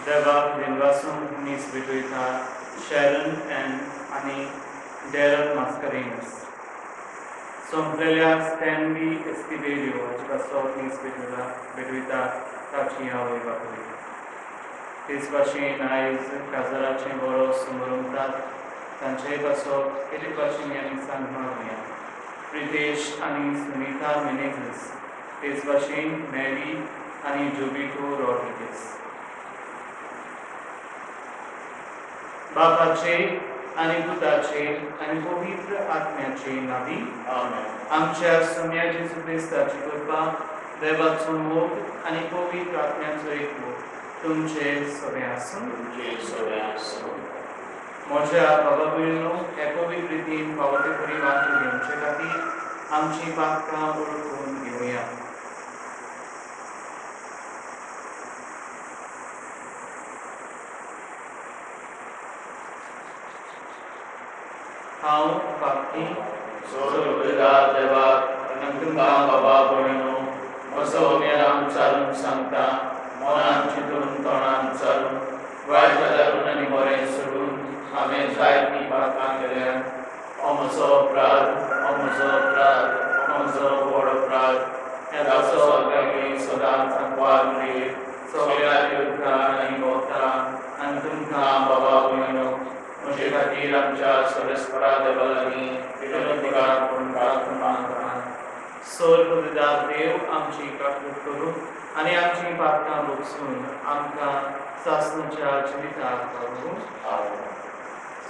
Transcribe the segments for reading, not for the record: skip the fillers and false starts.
देवाक दिनवासून मीस भेटयता शॅरन एन आनी डॅरन मास्करेन्हस. सोंपलेल्या स्टॅनली एस्तिबेरियो हाचे पासत मीस भेटयता ताची आवय बापूय. तेच भाशेन आयज काजाराचें बरो समरमतात तांचेय पासत हेच भाशेन ह्या मिसांत मागुया. प्रितेश आनी सुनीता मेनेझीस, तेच भाशेन मॅरी आनी जोबिटो रॉड्रिगीस. बापाचे आनी पुताचे आनी पवित्र आत्म्याचे नांवी आमेन. आमच्या सोम्या जेजू क्रिस्ताची कृपा, देवाचो मोग आनी पवित्र आत्म्याचो एकवट तुमचे सगळें आसूं. तुमचे सगळें आसूं. म्हज्या बाबा भयणीनो, हे पवित्र रितीन फावो ते परी वांटून घेवचे खातीर आमची पातकां वळखून घेवया. हांव पापी सोदुदार देवाक आनी तुमकां बाबा भयणीनो म्हजो मेराम चालून सांगता, मनान चिंतून तोंडान चालून वायट गजालून आनी बरें सोडून हांवें जायतीं पातकां केल्यात. हो म्हजो अपराध, हो म्हजो अपराध, हो म्हजो व्हड अपराध. ह्या सगळ्यांनी सदांच आंकवार मरियेक, सगळ्या देवतांक आनी भक्तांक आनी तुमकां बाबा भयणीनो म्हजे खातीर आमच्या सर्वेस्परा देवा लागीं विनंती करात पूण प्रार्थना करात. सर्वविदार देव आमची काकूट करूं आनी आमची पातकां भोगसून आमकां सासणाच्या जिविताक पावोवं. आमेन.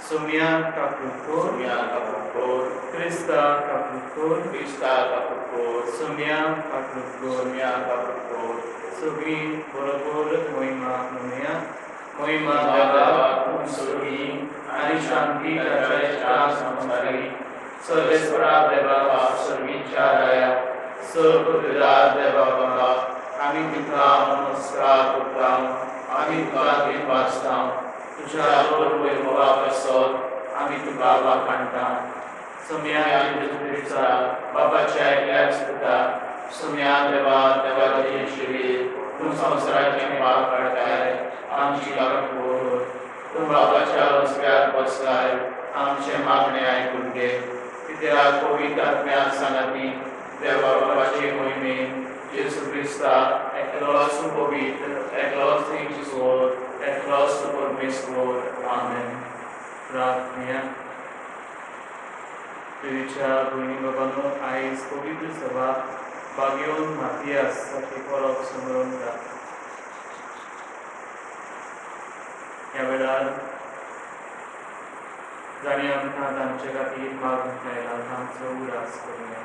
सोम्या काकूट कर. सोम्या काकूट कर. क्रिस्ता काकूट कर. क्रिस्ता काकूट कर. सोम्या काकूट कर. सोम्या काकूट कर. सगळीं बरोबर मोहिमा म्हणुया. मोहिमा देवाक देवाक सुर्गी आनी शांती ताच्या इश्टा संवसारी. सर्वेस्परा देवा सर्वीच्या राया, सर्वविदार देवा बाबा, आमी तुका नमस्कार करता, आमी तुका दिनवासता. तुज्या वैभवा पासत आमी तुका वाखाणटा. सोम्या जेजू क्रिस्ता बापाच्या एकल्याच पुता, सोम्या देवा देवाचे शिरी, तूं संवसाराचें पाप काडटाय, आमची काकूट कर. तूं बापाच्या उजव्यार बसलाय, आमचें मागणें आयकून घे. कित्याक पवित्र आत्म्या सांगाती देवा बापाचे मोहिमेन जेजू क्रिस्ता एकलोच पवित्र, एकलोच ईश्वर, एकलोच परमेश्वर. आमेन. प्रार्थना. प्रितीच्या भयणी बाबांनो, आयज पवित्र सभा बागेवन मातियास हाची परब समरमता. ह्या वेळार जांणी आमकां तांचे खातीर मागूंक लायला तांचो उगडास करुया.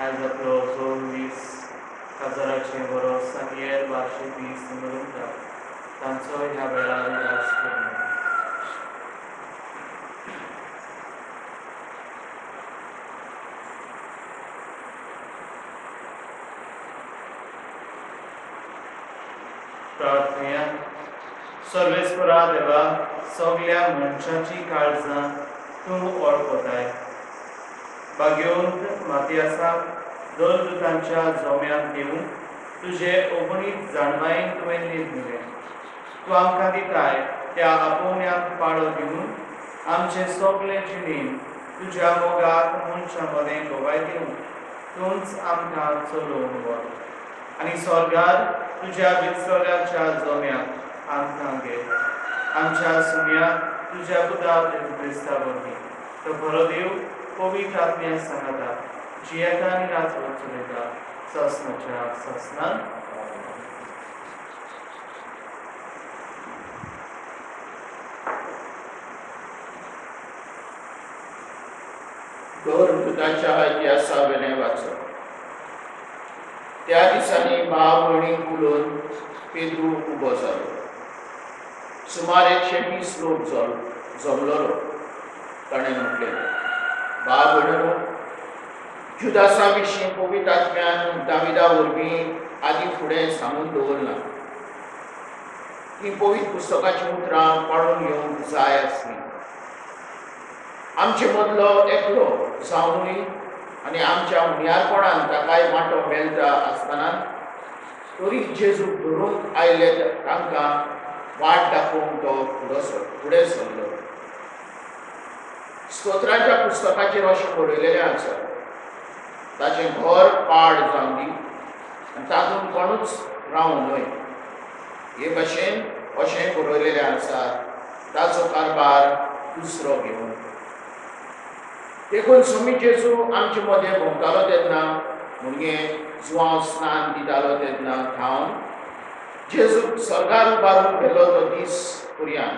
आयज आपलो जोड दीस काजाराचें बरो सानियर वार्शीक दीस समरमता तांचो ह्या वेळार उगडास करुया. प्रार्थना. सर्वेस्परा देवा, सगल्या मनशाची काळजां तूं वळखताय. भाग्यवंत मातियासाक दर्दुतांच्या जोम्यांत घेवन तुजे ओगणीत जाणवायेन तुवें निर्मिलें. तूं आमकां दिताय त्या आपोवण्याक पाळो दिवन आमचे सगळे जिणेन तुज्या मोगाक मनशां मदें गवाय दिवन तूंच आमकां चलोवन व्हर आनी स्वर्गार तुज्या विसरल्याच्या जोम्याक आमकां घे. आमच्या सुम्या तुज्या पुता जेजू क्रिस्ता वरवीं, तो खरो देव पवित्र आत्म्या सांगाता जियेता आनी राजवट चलयता सासणाच्या सासणान. धर्मदूताच्या इतिहासा वेलें वाचप. त्या दिसांनी भाव भयणींक उलोवन पेद्रू उबो जालो. सुमार 120 लोक जमलोलो. ताणें म्हटलें, भाव भयणींनो, जुदासा विशीं पवित्र आत्म्यान दाविदा वरवीं आदीं फुडें सांगून दवरलां. तीं पवित्र पुस्तकाचीं उतरां पाळून घेवंक जाय आसलीं. आमचे मदलो एकलो जावनूय आनी आमच्या उण्यारपणान ताकाय वांटो मेळटा आसतना तरी जेजूक धरूंक आयले तांकां वाट दाखोवंक तो फुडें सरलो. स्तोत्राच्या पुस्तकाचेर अशें बरयलेलें आसा, ताचें घर पाड जावं दी आनी तातूंत कोणूच रावूं न्हय. हे भाशेन अशें बरयलेलें आसा, ताचो कारभार दुसरो घेवन. देखून स्वामी जेजू आमचे मदें भोंवतालो तेन्ना, म्हणजे जुवांव स्नान दितालो तेन्ना थावन जेजूक स्वर्गार उबारून व्हेलो तो दीस पर्यान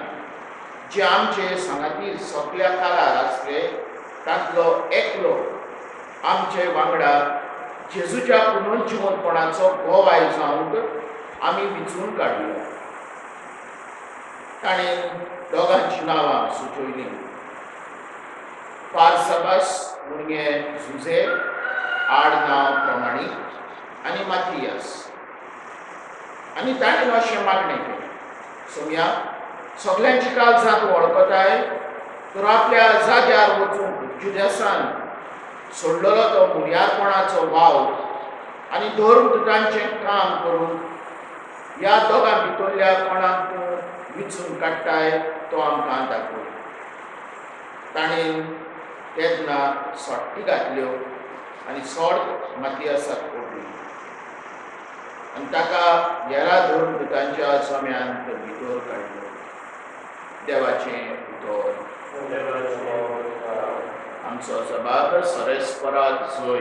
जे आमचे सांगाती सगल्या काळार आसले तांतलो एकलो आमचे वांगडा जेजूच्या पुनर्जिवंतपणाचो गोवाय जावंक आमी विचून काडलो. ताणें दोगांची नांवां सुचयलीं, पारसबास म्हणजे जुझे आड नांव प्रमाणीक आनी माथियास. आनी ताणें अशें मागणें केलें, सोम्या सगल्यांची काळजांत वळखताय तर आपल्या जाग्यार वचूंक जुदेसान सोडलेलो तो मुर्यारपणाचो वावर आनी धर्मदूतांचें काम करूंक ह्या दोगां भितरल्या कोणाक तूं विचून काडटाय तो आमकां दाखय. ताणें तेन्ना सोट्टी घातल्यो आनी सोड माथियासाक पडली आनी ताका हेरा धर्मदूतांच्या जम्यांत भितर काडलो. देवाचें उतर. आमचो जबाब सरेस्पराक जोय.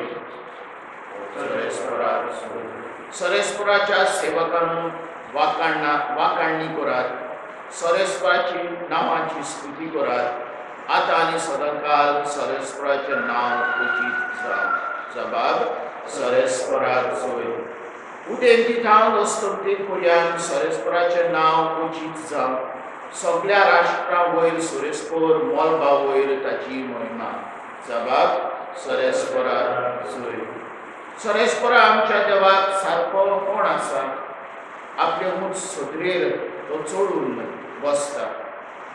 सरेस्पराक जोय. सरेस्पराच्या सेवकांनो वाकाणणी करात, सरेस्पराची नांवाची स्तुती करात. आतां आनी सदांकाल सरेस्पराचें नांव उचीत जावं. जबाब सरेस्पराक जोय. उदेंती थावन अस्तंतेक पर्यान सरेस्पराचें नांव उचीत जावं. सगल्या राष्ट्रां वयर सरेस्पर मोलबा वयर ताची महिमा. जबाब सरेस्पराक जोय. सरेस्परा आमच्या देवाक सारको कोण आसा? आपले उंच सदरेर तो चडून बसता,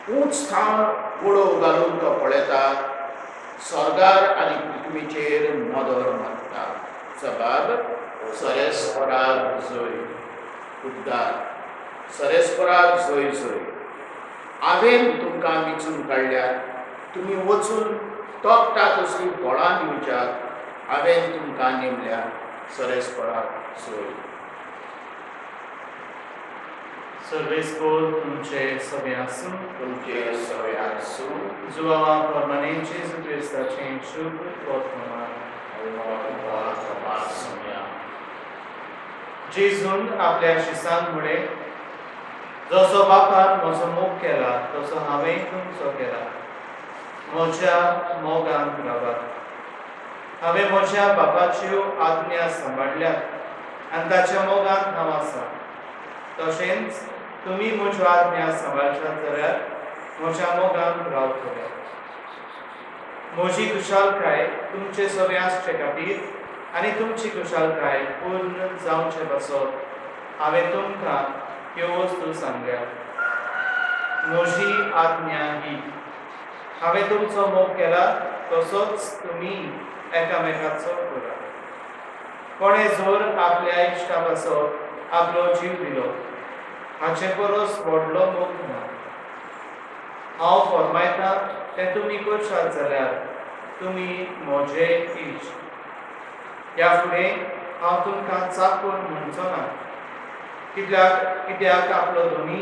उंच थावन उडोव घालून तो पळयता, स्वर्गार आनी पृथ्वीचेर नदर मारता. जबाब सरेस्पराक जोय. उद्गार सरेस्पराक जोय जोय. हांवें तुमकां विचून काडल्यात, तुमी वचून तोपता तसलीं फळां दिवच्याक हांवें तुमकां नेमल्या. सरेस्पराक जोय. सर्वेस्पोर तुमचे सगळे आसूं. तुमचे सगळे आसूं. जुवावा प्रमाणे जेजू क्रिस्ताचें शुभ वर्तमान. जेजून आपल्या शिसांक म्हळें, जसो बापान म्हजो मोग केला तसो हांवें तुमचो केला. म्हज्या मोगान रावात. हांवें म्हज्या बापाच्यो आज्ञा सांबाळ्ळ्यात आनी ताच्या मोगान हांव आसा. तशेंच तुमी म्हज्यो आज्ञा सांबाळशात जाल्यार म्हज्या मोगान रावतले. म्हजी खुशालकाय तुमचे सगळे आसचे खातीर आनी तुमची खुशालकाय पूर्ण जावचे पासत हांवें तुमकां ह्यो वस्तू सांगल्या. म्हजी आज्ञा ही, हांवें तुमचो मोग केला तसोच तुमी एकामेकाचो करात. कोणें जर आपल्या इश्टा पासत आपलो जीव दिलो हाचे परस व्हडलो मोग ना. हांव फर्मायतां तें तुमी करशात जाल्यार तुमी म्हजे इश्ट. ह्या फुडें हांव तुमकां चाकून म्हणचो ना, कित्याक आपलो धनी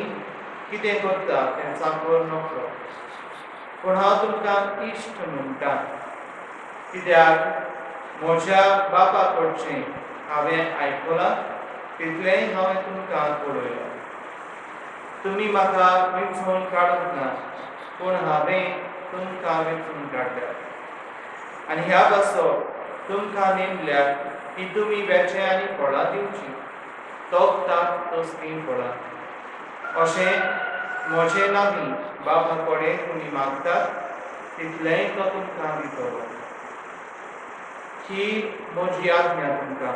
कितें करता तें चाकर नकळो. पूण हांव तुमकां इश्ट म्हणटा, कित्याक म्हज्या बापा कडचें हांवें आयकलां तितलेंय हांवें तुमकां कळयलां. तुमी म्हाका विंचून काडूंक ना, पूण हांवें तुमकां वेंचून काडल्या आनी ह्या पासत तुमकां नेमल्या की तुमी वेचे आनी फळां दिवचीं, तोखतात तसलीं फळां. अशें म्हजें नांवी बाबा कडेन तुमी मागतात तितलेंय तो तुमकां दितलो. ही म्हजी आज्ञा तुमकां,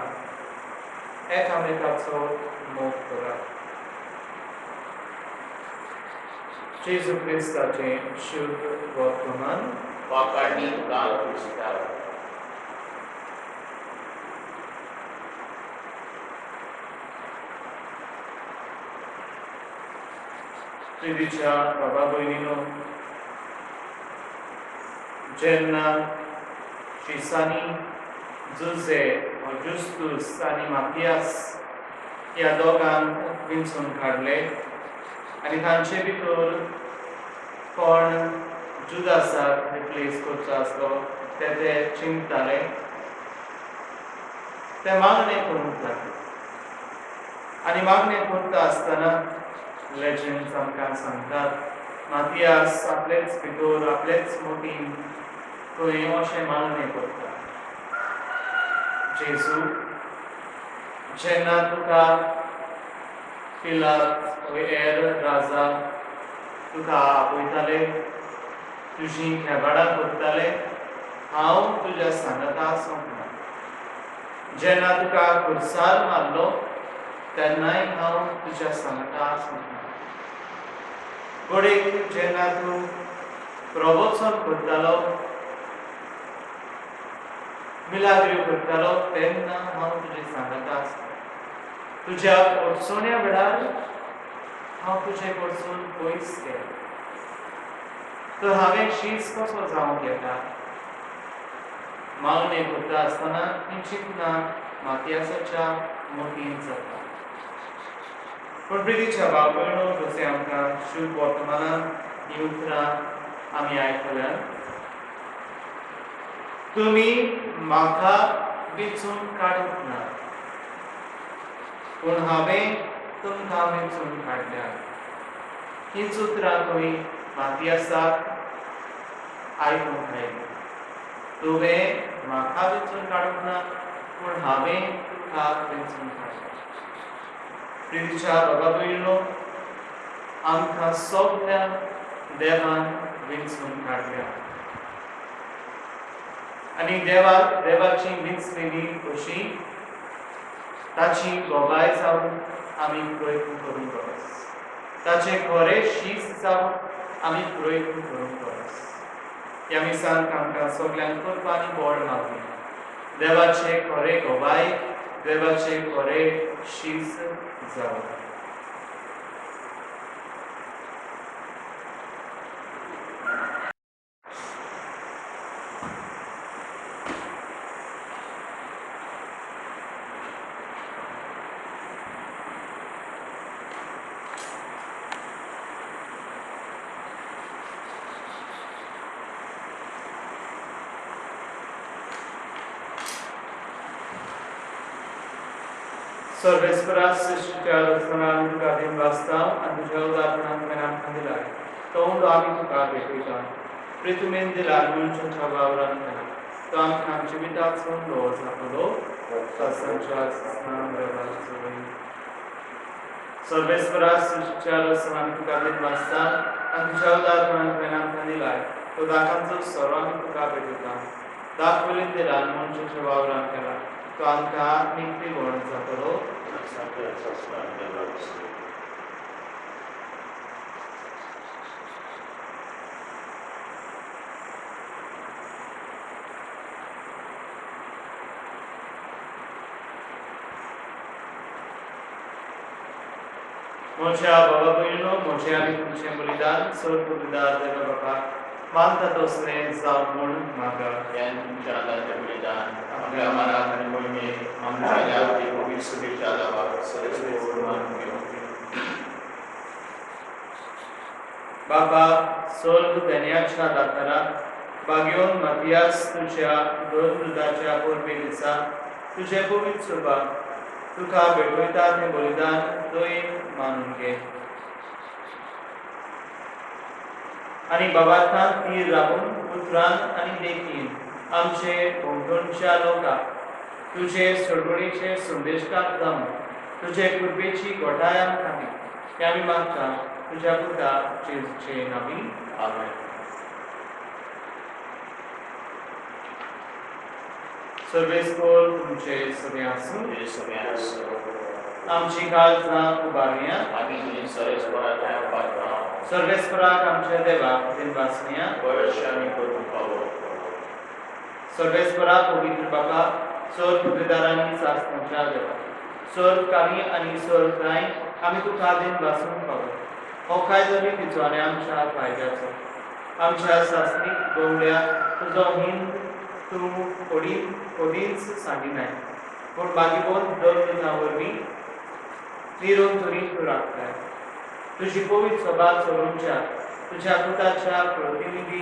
एकामेकाचो मोग करात. जेजू क्रिस्ताचें शुभ वर्तमान. वाखाणणी तुका क्रिस्तांव. प्रितीच्या बाबा भयणीनो, जेन्ना शिसांनी जुझे जुस्तूस आनी मातियास ह्या दोगांक विंचून काडले आनी तांचे भितर कोण जुदासाक रिप्लेस करचो आसलो ते ते चिंतताले, ते मागणें करूंक लागले. आनी मागणें करता आसतना लेजंड्स आमकां सांगतात मातियास आपलेच भितर आपलेच मोतीन थंय अशें मागणें करता, जेजू जेन्ना तुका पिलात एर राजा तुका आपयताले, तुजी खेबाडां करताले, हांव तुज्या सांगाता आसूंक ना. जेन्ना तुका खुर्सार मारलो तेन्नाय हांव तुज्या सांगाता आसूंक ना. घडयेक जेन्ना तूं प्रवचन करतालो, मिलाग्र्यो करतालो, तेन्ना हांव तुजे सांगाता आसलो. तुज्या अडचण्या वेळार हांव तुजे कडसून पयस गेलो. तर हांवें शीस कसो जावंक येता? मागणें करता आसतना हीं चिंतनां मातियासाच्या मतींत जाता. पूण प्रितीच्या भाव भयणो, जशें आमकां शुभ वर्तमानान हीं उतरां आमी आयकल्यात, तुमी म्हाका विंचून काडूंक ना, पूण हांवें तुमकां विंचून काडल्यात. हींच उतरां खंय मातियासाक आयकूंक आयलीं. तुवें म्हाका विंचून काडूंक ना, पूण हांवें तुका विंचून काडलें. प्रितीच्या बाबा भयणो, आमकां सगळ्या देवान विंचून काडल्या आनी देवाची विंचलेली कशी ताची गोबाय जावन आमी प्रयत्न करूंक गरज, ताचे खरे शीस जावन आमी प्रयत्न करूंक गरज. ह्या मिसांक आमकां सगल्यांक करपा आनी बळ मागली. देवाचे खरे गोबाय, देवाचे खरे शीस जावन. सर्वेस्परा सृश्टीच्या रचना आमी तुका दिनवासता आनी तुज्या उदारपणान तुवें आमकां दिलाय तो उंडो आमी तुका भेटयता. प्रितुमेन दिला मनशाच्या वावरान केला तो आमकां जिविताचो उंडो जातलो. सर्वेस्परा सृश्टीच्या रचना आमी तुका दिनवासता आनी तुज्या उदारपणान तुवें आमकां दिलाय तो दाखांचो सोरो आमी तुका भेटयता. दाखवलीन दिला मनशाच्या वावरान केला तो आमकां आत्मीक पिवण जातलो. म्हज्या बाबा भयणो, म्हजें आनी तुमचें बलिदान चड बलिदान देवा बाबा मानता तसलें जावं म्हूण मागा. तुमच्या हाताचें बलिदान आपल्या मनात आनी मोहिमेक आमच्या पवित्र सभेच्या जावाक सरस्वती मानून घेवं. बाबा सर्व धन्याच्या दातारा बागेवन मातियास तुज्या दोन दुदाच्या परबे दिसा तुजें पवित्र सुरवात तुका भेटयता तें बलिदान दयेन मानून घे. आनी बाबाथान तीर रावून उतरान आनी देखीन आमचे भोंवतणच्या लोकांक तुजे सोडवणीचे संदेशकार जावन तुजे कृपेची घोटाय आमकां दी. हें आमी मागता तुज्या पुता जेजूचे नांवी. आमेन. सर्वेस्पर तुमचे सगळे आसूं. तुजे सगळे आसूं. आमची काळजां उबारुया. आमी सर्वेस्पराच्या उबारता. सर्वेस्पराक आमच्या देवाक दिनवासुया. बरेचशें आमी करूंक फावो. सर्वेस्परा पवित्र बापा, सर्व पदवीदारांनी सासणाच्या देवा, सर्व कामी आनी सर्व ठांय आमी तुका दिनवासूंक फावो. हो कायदो नितीचो आनी आमच्या फायद्याचो. आमच्या सासणीक गवड्या तुजो हिंद तूं कोडींच सांगिनाय, पूण बागीबोन दर वरवीं निरोन तरी तूं राखताय. तुजी पवित्र सभा चलोवच्या तुज्या पुताच्या प्रतिनिधी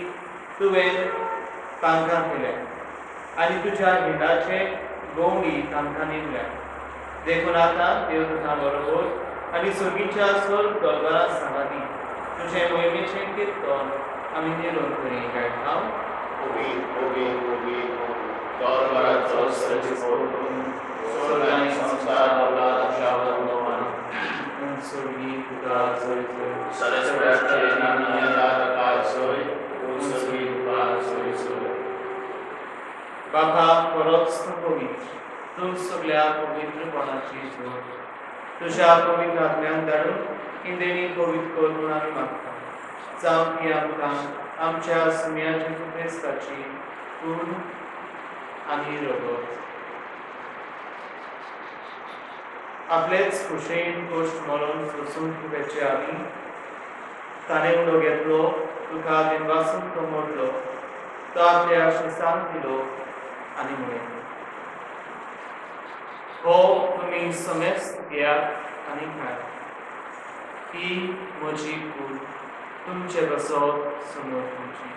तुवें तांकां केले आनी तुज्या हिंडाचे गवंडी तांकां नेमल्या. देखून आतां देव तुज्या बरोबर आनी सर्गीच्या सर्व दरबारा सांगाती तुजे मोहिमेचें कीर्तन आमी निरोन तरी गायता. ओवी ओवी ओवी दरबाराचो सर्व स्वर्ग आनी संवसार औलादाच्या वरवीं स्वर्गी तुका जय जय. सर्वेस्पराचे नांव ताका जय. स्वर्गी तुका जय जय. बाबा खरोच तूं पवित्र, तूं सगल्या पवित्रपणाची जोड. तुज्या पवित्र आत्म्यान धाडून ही देणी पवित्र कर म्हूण आमी मागता. जावं ती आमकां आमच्या सुम्या जेजू क्रिस्ताची कूड आनी रगत. आपलेच खुशेन कश्ट मरण सोसूंक वेचे आमी ताणें उडो घेतलो, तुका दिनवासून तो मोडलो, तो आपल्या शिसांक दिलो आनी म्हळें, हो तुमी समेस्त घेयात आनी खायात. ही म्हजी कूड तुमचे बसत समोर तुमची.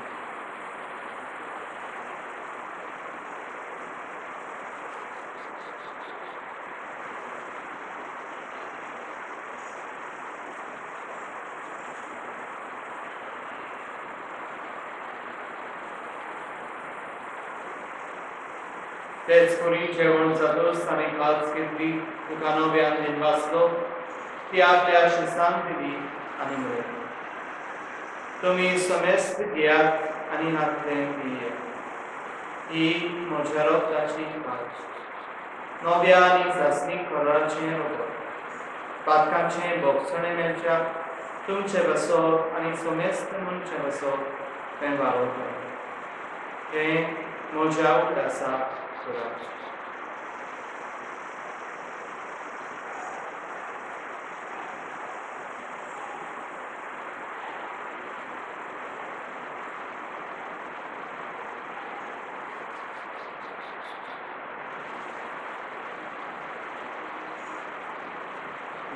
तेच परी जेवण जातकच ताणें काज घेतली, तुका नव्यान दिनवासलो, ती आपल्या शिसांक दिली आनी म्हळें, तुमी समेस्त घेयात आनी हातलें पियात. ही म्हज्या रगताची काज, नव्या आनी सासणीक कराराचें रगत. पातकांचें भोगसणें मेळच्या तुमचें बसप आनी समेस्त मनचें बसप तें वाडोवता. हें म्हज्या उगडासाक करात.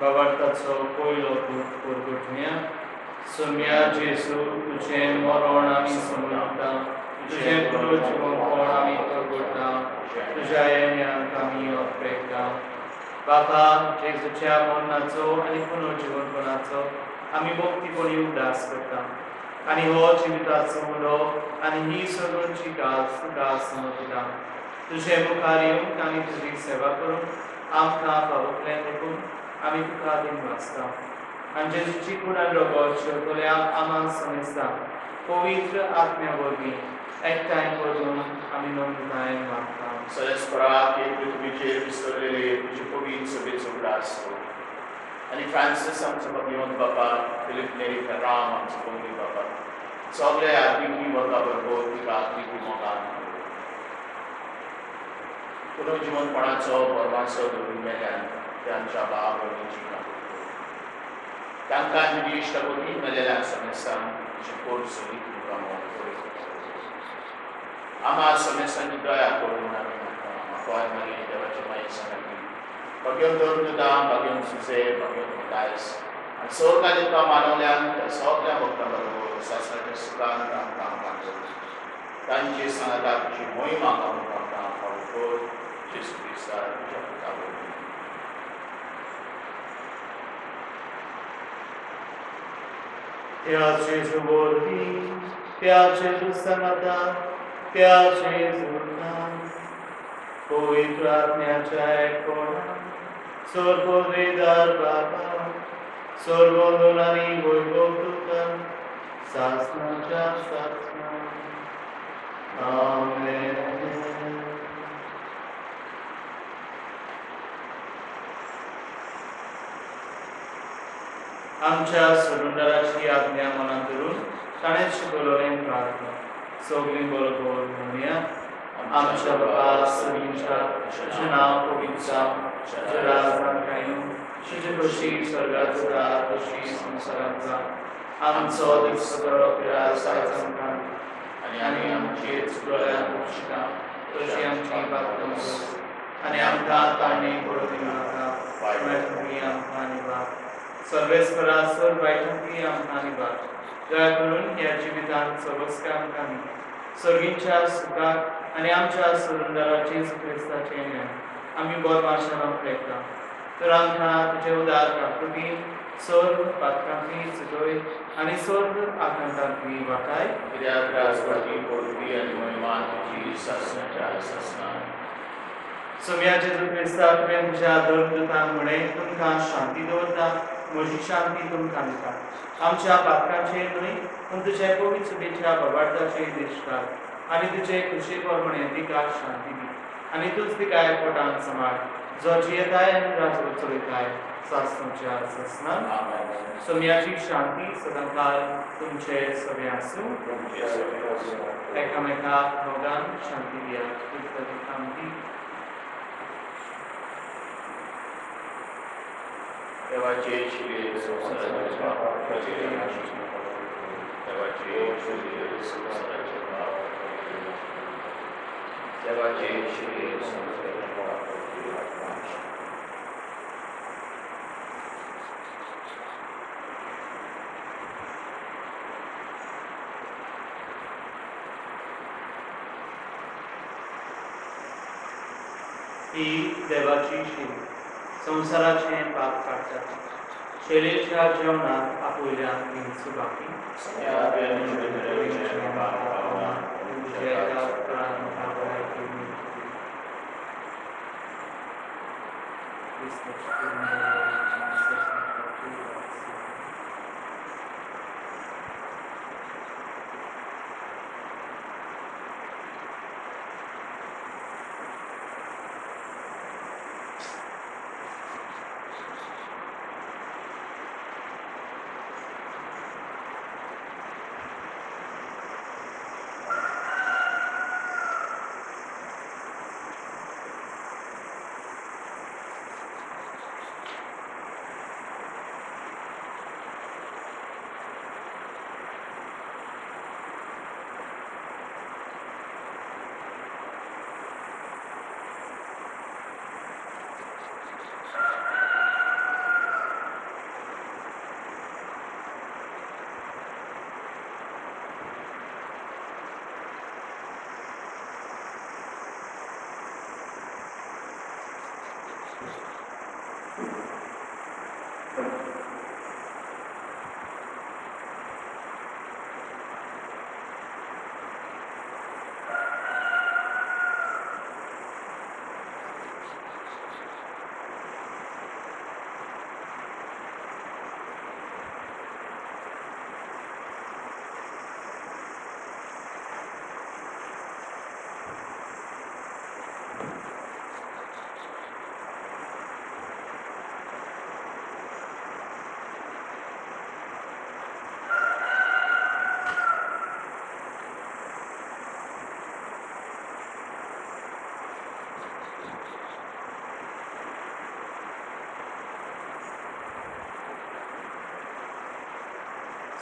बाबार्थाचो पयलो दूत परगटुया. सोम्या जेजू, तुजें मरण आमी समजता, तुजें पुनर्जिवनपण आमी परगटता, तुज्या येण्याक आमी अपेक्षा. बापा, जेजूच्या मरणाचो आनी पुनर्जिवनपणाचो आमी भक्तीपणी उगडास करता आनी हो जिविताचो उलो आनी ही सगळ्यांची गाज तुका समर्पिता. तुजे मुखार येवंक आनी तुजी सेवा करूंक आमकां फावतलें देखून आमी तुका दिनवासता. आनी जेजूची कूड आनी रगत शेवटल्या आमां समेस्ता पवित्र आत्म्या वरवीं एकठांय करून आमी नम्रतायेन मागता. सर्वेस्पराक हे पृथ्वीचेर विसरलेले तुजे पवित्र सभेचो उगडास कर आनी फ्रांसीस आमचो भगवंत बापा, फिलीप नेरी फेर्राम आमचो पंगडी बापा, सगळे आत्मिकी वता बरोबर तुका आत्मिकी मोगान पुनर्जिवनपणाचो बरवासो दवरून मेल्यान ते आमच्या बाप भयणीची तांकां तुजी इश्टागती मेलेल्या समेस्तांक तुजी कोट सगळी तुमकां मोग कर. आम्हा समेस्तांची दया करून आमी मागता. म्हाका मागीर देवाची माई सांगली, भाग्योन धरून भाग्योन सुजे, भाग्योन मतायस आनी सगळ्या तुका मानवल्यान त्या सगळ्या भक्तां बरोबर सासणाच्या सुखान आमकां मागता. तांची सांगाता तुजी मोहिमा करूंक आमकां फावो कर. जेजू क्रिस्ता तुज्या पुता वरवीं. त्या जेजू वरवीं, त्या जेजू सांगाता, त्या जेजूना पवित्र आत्म्याच्या एकपणान सर्ववेदार बापा, सर्व आनी वैभव तुका सासणाच्या सासणा. आमेन. आमच्या सोडूनदाराची आज्ञा मनांत धरून ताणें शिकवलें प्रार्थना सगळीं बरोबर म्हणुया. आमच्या बाबा सगळींच्या तुजें नांव पवित्र जावं, तुजें राज आमकां येवं, तुजी खोशी स्वर्गात जाता तशी संवसारांत जावं. आमचो दिवसो पिरास आयज आमकां दी आनी आमचे चुकलेल्यांक बक्षिता तशी आमची पातकां आनी आमकां ताणे पडूं दिवनाका, वायटांतली आमकां निवार. सर्वेस्परा सर वायटांतली आमकां निवार. दया करून ह्या जिवितांत सवस्क आमकां दी, सर्गींच्या सुखाक आनी आमच्या सोडूनदारा जेजू क्रिस्ताचें न्याय आमी बरो मार्शान पळयता. तर आमकां तुजे उदार काकृतीन सर्व पातकांतली सुटय आनी सर्व आकांतांतली वाटाय. कित्याक राजवाटी पदवी आनी महिमा तुजी सासणाच्या सासणाक. सोम्या जेजू क्रिस्ता, तुवें तुज्या धर्मदूतांक म्हणें, तुमकां शांती दवरता, म्हजी शांती तुमकां दिता. आमच्या पातकांचेर न्हय पूण तुज्या पवित्र सुबेच्या बबार्ताचेर दिश्ट घाल आनी तुजे खुशे प्रमाणे तिका शांती दी आनी तूंच तिका पोटान सांबाळ, जो जियेताय आनी राजवट चलयताय सासणाच्या सासणाक. आमेन. सोम्याची शांती सदांकाळ तुमचे सगळे आसूं. एकामेकाक मोगान शांती दियात. क्रिस्ताची शांती. देवाचे शिरे संवसाराचे पाप करिले. देवाचे शिरे संवसाराचे पाप करिले. देवाचे शिरे संवसाराचे पाप करिले. ही देवाची शेली संवसाराचें पाप काडटा. शेलेच्या जेवणाक आपयल्यान ती सुबाकी.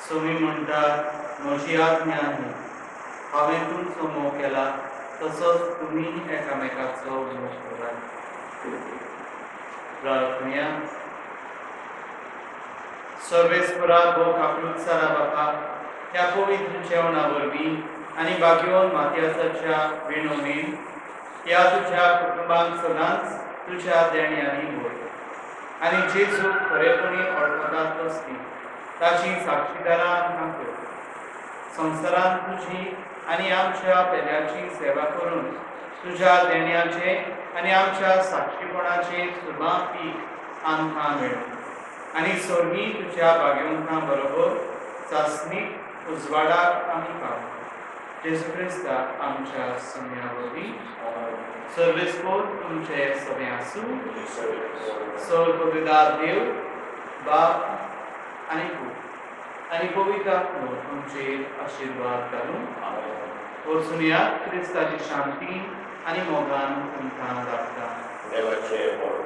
सोमी म्हणटा, म्हजी आज्ञा न्ही, हांवें तुमचो मोग केला तसोच तुमी एकामेकाचो मोग करात. प्रार्थना. सर्वेस्परा भोव काकळूत बापा, ह्या पवित्र जेवणा वरवीं आनी भाग्यवान मात्यासाच्या विणोमेन ह्या तुज्या कुटुंबांक सदांच तुज्या देण्यांनी भर आनी जेजूक खरेपणी वळखतात तसली ताची साक्षीदारां आमकां कर. संवसारांत तुजी आनी आमच्या पेल्याची सेवा करून तुज्या देण्याचें आनी आमच्या साक्षीपणाचें सुबा पीक आमकां मेळूं आनी स्वर्गी तुज्या भाग्यवंतां बरोबर चांचणीक उजवाडाक आमी पावूं. जेजू क्रिस्ता आमच्या सम्या वरवीं. सर्वेस्पोर तुमचे सगळें आसूं. सर्व पवित्र देव बाप आनी पूत आनी पवित्र आत्मो तुमचेर आशिर्वाद घालूं. वचून येयात, क्रिस्ताची शांती आनी मोगान तुमकां लाभता. देवाचे बरो.